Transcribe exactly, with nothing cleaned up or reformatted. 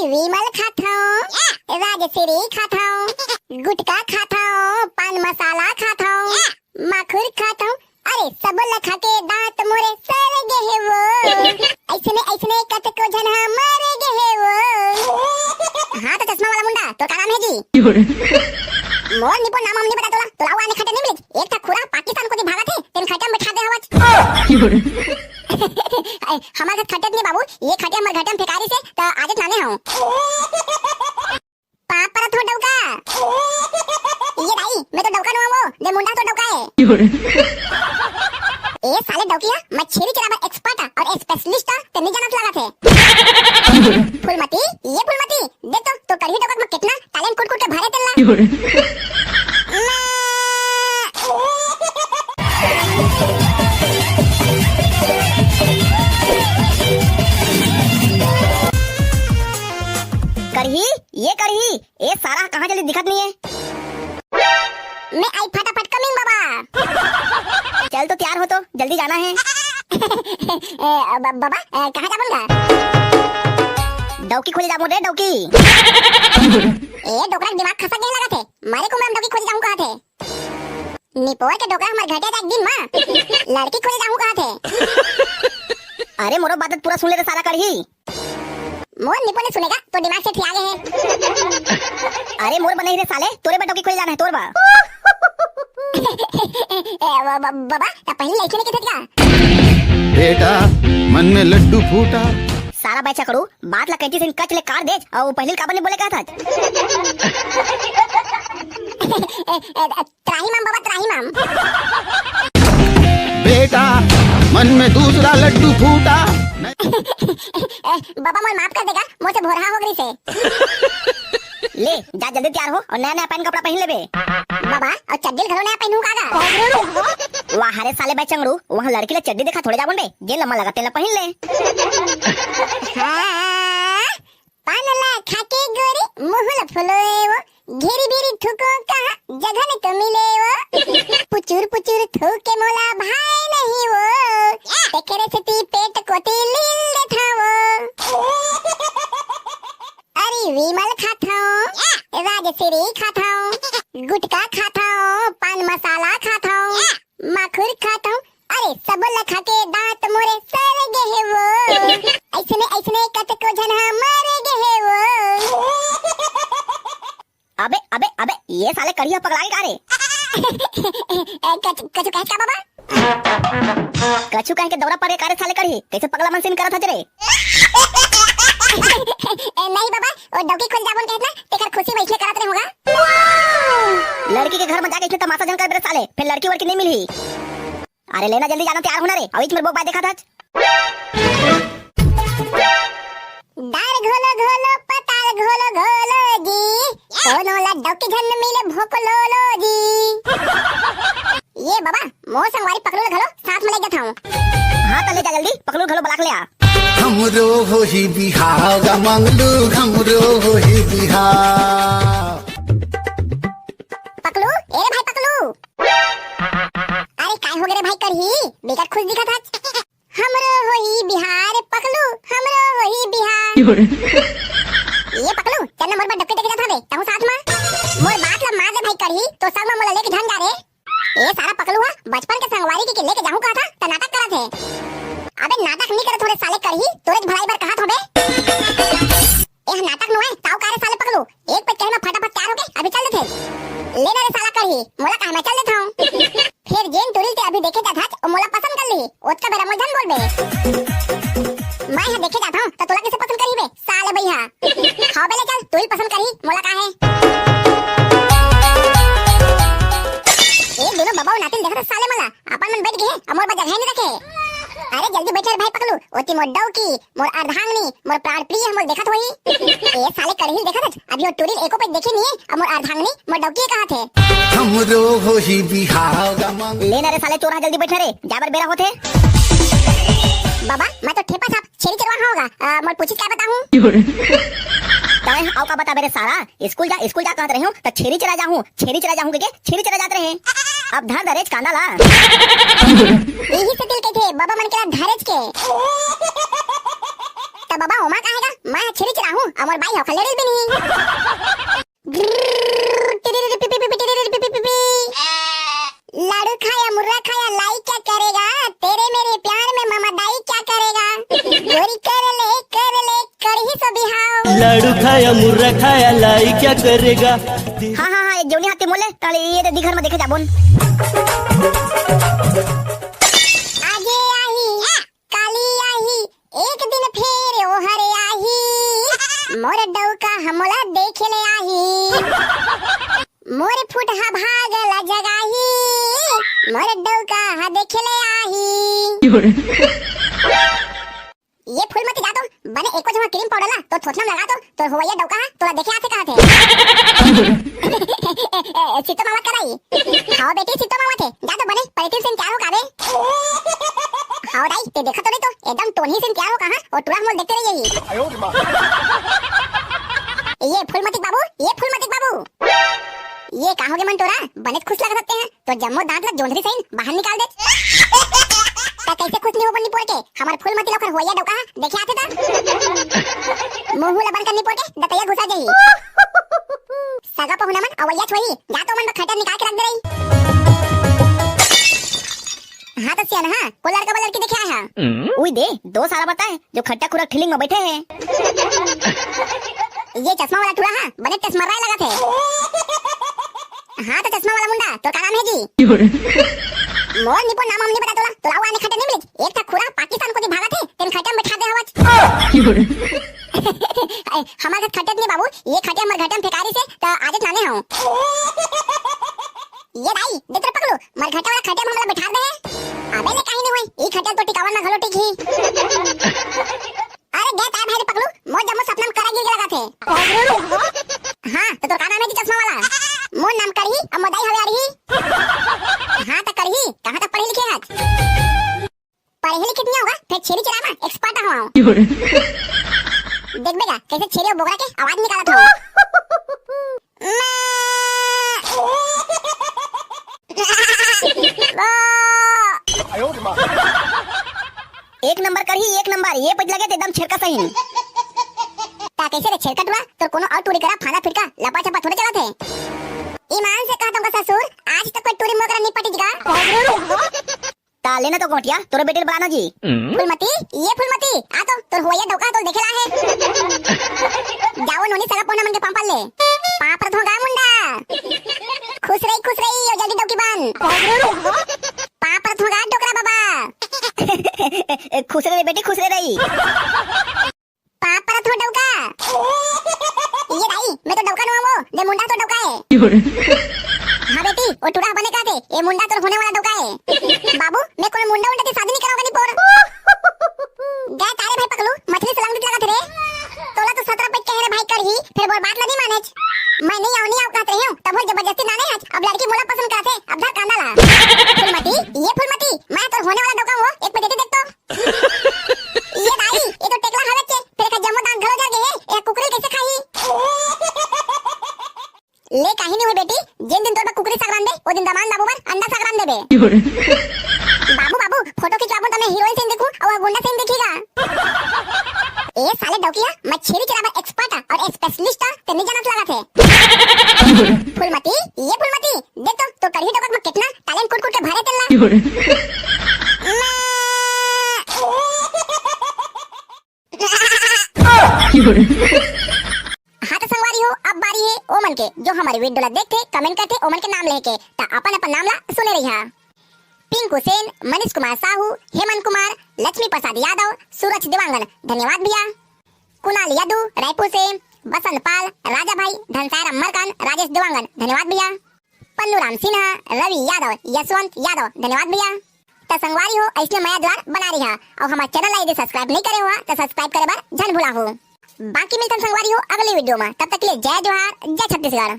विमल खाथंव, राजश्री खाथंव, गुटखा खाथंव, पान मसाला खाथंव, माखुर खाथंव। अरे, सबो ल खा के दांत मोरे सड़ गे हे वो। अइसने, अइसने कतको झन ह मर गे हे वो। हाँ तो चश्मा वाला मुंडा, तोर का नाम हे जी? मोर निपोर नाम वाम नइ बता तोला, तोला वो आने खटिया नइ मिलिस। एक ठा खुरा पाकिस्तान कोती भागत हे, तेन खटिया म बइठा दे हवच। ए, हमर घर खटिया नइ बाबू, ये खटिया हमर घटिया म फेंकारिस हे, त आजेच लाने हंव। पाँव परत हंव डौका। ये दाई, मैं तो डौका नोहंव वो, दे मुंडा तो डौका हे। ए साले डौकी हा, मछरी चुराय बर expert हा अउ specialist हा, ते नइ जानत लागत हे। फूलमती, ये फूलमती, देख तो, तोर करही डौका म कितना talent कूट कूट के भरे तेला। करही, ये करही, ए सारा कहाँ चलिस दिखत नइ हे। मैं आई फटाफट coming बाबा। चल तो तैयार हो तो, जल्दी जाना हे। ए, ब-, बाबा, ए, कहाँ जाबो गा? डौकी खोजे जाबो रे, डौकी। ए, डोकरा के दिमाग खसक गे हे लागत हे। मारे के उमर म डौकी खोजे जाहूँ कहत हे। निपोर के डोकरा हमर घटिया जाय एक दिन मा। लड़की खोजे जाहूँ कहत हे। अरे मोरो बात पूरा सुन ले रे सारा करही। मोर निपोर नइ सुने गा, तोर दिमाग से ठिया गे हे। अरे मोर बर नहीं रे साले, तोरे बर डौकी खोजे जाना हे, तोर बर। ए, ब-, ब-, बाबा, त पहिली लइकी नइ कथे का? बेटा, मन में लड्डू फूटा। सारा बैचकड़ू, बात ला कैंची से कच ले काट देच, अउ पहिली काबर नइ बोले कहत हच? ए, ए, ए, त्राही माम बाबा, त्राही माम। बेटा, मन में दूसरा लड्डू फूटा। ए, बाबा, मोर माफ कर दे गा, मोर से भोरहा हो गे रिहिसे। ले, जा जल्दी तैयार हो अउ नया नया पैंट कपड़ा पहिन लेबे। बाबा, अउ चड्डी घलो नया पहिनहूँ का गा? वाह रे साले बैचंगड़ू, वहाँ लड़की ला चड्डी देखा थोड़े जाबो बे, जेन ला मन लगा तेन ला पहिन ले। हाँ। पान ला खाके गोरी मुँह ल फुलोए वो, घेरी बेरी थूको कहाँ जगह न तो मिले वो। पुचुर पुचुर थूके मोला भाए नहीं वो, तेकरे सेती पेट कोती लील देथा वो। अरे विमल खाथंव, राजश्री खाथंव, गुटखा खाथंव, पान मसाला खाथंव, माखुर खाथंव, अरे, सबो ल खा के दांत मोरे सड़ गे हे वो। अइसने, अइसने कतको झन ह मर गे हे वो। अबे, अबे, अबे, ये साले करिया पगला गे का रे? ए, कछु, कछु कहे का बाबा? कछु कहे के दौरा पड़ गे का रे साले करही? कैसे पगला मन सीन करत हच रे? ए, नहीं बाबा, वो डौकी खोजे जाबो न कहत ना, तेकर खुशी में इसलिए करत रहे होगा। लड़की के घर में जाके इसने तमाशा झन कर बे रे साले, फिर लड़की वड़की नहीं मिलही। अरे लेना जल्दी जाना, तैयार होना रे, अउ इच मेर बोक बाय देखत हच। दार घोलो घोलो, पताल घोलो घोलो जी, कोनो ला डौकी झन मिले भोकलोलो जी। ये बाबा, मोर संगवारी पकलू ल घलो साथ में ले जात हूँ। हाँ, त ले जा जल्दी, पकलू घलो बला के ले आ। हमरो होही बिहाव गा मंगलू, हमरो होही बिहाव। पकलू, ए रे भाई पकलू। अरे काय हो गे रे भाई करही, बिकट खुश दिखत हच। हमरो होही बिहाव पकलू, हमरो होही बिहाव। ये पकलू, चल ना मोर बर डौकी देखे जात हवे, तहूँ साथ मा। मोर बात ला मान ले भाई करही, तो संग मा मोला लेके झन जा रे। ए सारा पकलू हा, बचपन के संगवारी के, के लेके जाहूँ कहत हा, त नाटक करत हे। अबे नाटक नी करत हों रे साले करही, तोरेच भलाई बर कहत हों बे। ए नाटक नोहे, ताऊ का रे साले पकलू, एक पइत कहे में फटाफट तैयार होके अभी चल देथे। ले ना रे साला करही, मोला कहे में चल देथंव। फेर जेन टुरी ल ते अभी देखे जात हच, ओ मोला पसंद कर लिही, ओतका बेरा मोला झन बोलबे। मैं हा देखे जात हूँ, त तोला कैसे पसंद करही बे? साले बइहा। हव बे, ले चल, तू ही पसंद करही, मोला का हे। ए, दोनों बबा अउ नातिन देखत हे साले मन ला, अपन मन बइठ गे हे, अउ मोर बर जगह ही नइ रखे। अरे, जल्दी बइठ रे भाई पकलू, ओती मोर डौकी, मोर अर्धांगनी, मोर प्राण प्रिय, मोर देखत होही। ए, साले करही ल देखत हच, अभी ओ टुरी ल एको पइत देखे नइ हे, अउ मोर अर्धांगनी, मोर डौकी कहत हे। हमरो होही बिहाव गमन। ले ना रे साले चोरहा, जल्दी बइठ रे, जाय बर बेरा होथे। बाबा, मैं तो ठेपा छाप छेरी चरवाहा हंव गा, अ, मोर पूछी ल काय बताहूँ? तैं अउ का बताबे रे सारा? स्कूल जा, स्कूल जा कहत रहेंव, त छेरी चरा जाहूँ, छेरी चरा जाहूँ कहिके छेरी चरा जात रहे। अब धर धरेच कांदा ला। इही सेती ल कहिथे, बबा मन के ला धरेच के। त बाबा ओमा का हे गा, मैं छेरी चराहूं, अउ मोर बाई ह ओखर ले डरही। लाडू खाया, मुर्रा खाया, लाई क्या करेगा? तेरे मेरे प्यार में मामा दाई क्या करेगा? गोरी कर ले, कर ले, करही सो बिहाव। लाडू खाया, मुर्रा खाया, लाई क्या करेगा? हाँ, हाँ, हाँ, एक जौनी हाथे मोले, ताले ये दे दी घर में देखे जाबोन। आजे आही, काली आही, एक दिन फेर ओहर आही। मोर डौका हमला देखे ले आही। मोर फुटहा भाग ला जगाही। मोर डौका ह देखे ले आही। ये फूलमती जा तो बने एको जमा क्रीम पाउडर ला तो थोथना में लगा तो तोर होवइया डौका ह तोला देखे आथे कहत हे। ए, ए, ए, चित्तो मावत का दाई? हाव बेटी, चित्तो मावत हे। जा तो बने परेतिन से तैयार हो काबे। हाव दाई, ते देखत तो नहीं तो एकदम टोनही से तैयार हो कहाँ अउ टूरा मोल देखते रही। ये फूलमती बाबू, ये फूलमती बाबू। ये का होगे मन टोरा? बनेच खुश लगत हते हैं। तोर जम्मो दांत ला जोंधरी सहिन बाहर निकाल दे। त कैसे खुश नहीं हो बन्नी पोर के? हमर फूलमती ला ओखर होवइया डौका ह देखे आथे त। मुंह ला बंद कर नी पोर के, दतइया घुसा जाही। सगा पहुना मन अवइया छोही, जा तो मन बर खटिया निकाल के रख दे रही। हाँ त सियान, हाँ, कोन लड़का बा लड़की देखे आय हा? उई दे, दो सारा बताए, जो खट्टा खुरा ठिलिंग में बैठे हे। ये चश्मा वाला टूरा हा, बने चश्मा राय लगत हे। हाँ, त चश्मा वाला मुंडा, तोर का नाम हे जी? मोर निपोर नाम हम नहीं बता तोला, तोला वो आने खटे नहीं मिले। एक ठा खुरा पाकिस्तान कोती भागत हे, तेन खटे में बैठा दे हवच। ए, हमर घर खटे नहीं बाबू, ये खटे हमर घर में फेकारी से, त आजे नाने हूँ। ये दाई, देख रे पकलू, मोर घर वाला खटे में हमला बैठा दे। अबे ले काहे नहीं होई, ई खटे तो टिकावन में घलो टिकही। अरे गे ताय भाई रे पकलू, मोर जम्मो सपना में करा गिर के लगा थे। हाँ, त तोर का नाम हे जी चश्मा वाला? मोर नाम करही, अउ मोर दाई हवे अड़ही। हाँ, त करही, कहाँ तक पढ़े लिखे हच? पढ़े लिखे नहीं होगा, फेर छेरी चराय में expert हूँ। देखबे गा, कैसे छेरी अउ बोकरा के आवाज निकालत हूँ। एक नंबर करही, एक नंबर। ये पज लगे त एकदम छेरका सही। ता कैसे रे छेरका टूरा, तोर कोनो अउ टूरी करा फांदा फिरका लपा छपा थोड़े चलत हे। ईमान से कहत हूँ ससुर, आज तक कोई टूरी मोर करा नहीं पटिस गा। ता लेना तो गोटिया, तोर बेटी ल बलाना जी। फूलमती, ये फूलमती, आ तो, तोर होवइया डौका तोला देखे ला हे। जाओ नोनी सगा पहुना मन के पाँव पड़ ले। पाँव परत हूँ गा मुंडा। खुश रही, खुश रही, अउ जल्दी डौकी बांध। पाँव परत हूँ गा डोकरा बाबा। खुश रहे बेटी, खुश रहे। पाँव परत हूँ डौका। ये दाई, मैं तो डौका नो हूँ, दे मुंडा तो डौका हे। हाँ बेटी, वो टूरा बने का थे, ये मुंडा तोर होने वाला डौका हे। बाबू, मैं कोनो मुंडा उंडा के शादी नहीं कराऊंगा नहीं पोर। गए तारे भाई पकलू, मछली से लंगड़ित लगा थे रे। तोला तो सतरा पज कहे रे भाई करही, फेर मोर बात ला नहीं मानेच। मैं नहीं आऊँ, नहीं आऊँ कहत रही हूँ, तब वो जबरदस्ती नाने हच, अब लड़की मोला पसंद करत हे, अब धर कांदा ला। फूलमती, ये फूलमती, मैं तोर होने वाला डौका हूँ, एक पज दे दे देख तो। ये दाई, ये तो टेकला हवे चे, फेर एकर जम्मो दांत घलो जर गे हे, ये कुकरी कैसे खाही? ले काहे नहीं होय बेटी, जेन दिन तोर बर कुकरी साग रांधबे, ओ दिन दमांद बाबू बर अंडा साग रांध देबे। बाबू, बाबू, फोटो खिंचवाबो त मैं हीरोइन सही दिखूं, अउ वो गुंडा सही दिखही गा। ए साले डौकिया, मैं छेरी चराय बर expert अउ specialist, ते नहीं जानत लगत हे। फूलमती, ये फूलमती, देख तो, तोर करही डौका में कितना talent कूट कूट के भरे तेला। हाँ त संगवारी हो, अब बारी हे ओ मन के, जो हमर video ला देखथे, comment करथे, ओ मन के नाम लेके, त अपन अपन नाम ला सुने रहिहा। पिंकू सेन, मनीष कुमार साहू, हेमंत कुमार, लक्ष्मी प्रसाद यादव, सूरज देवांगन, धन्यवाद भैया। कुणाल यदु, रायपुर से, बसंत पाल, राजा भाई, धनसाय राम मरकान, राजेश देवांगन, धन्यवाद भैया। पन्नू राम सिन्हा, रवि यादव, यशवंत यादव, धन्यवाद भैया। त संगवारी हो, अइसने मया दुलार बना रहिहा, अउ हमर channel ला यदि subscribe नहीं करे हो, त subscribe करे बर झन भुलाहू। बाकी मिलथन संगवारी हो अगली video में, तब तक के लिए जय जोहार, जय छत्तीसगढ़।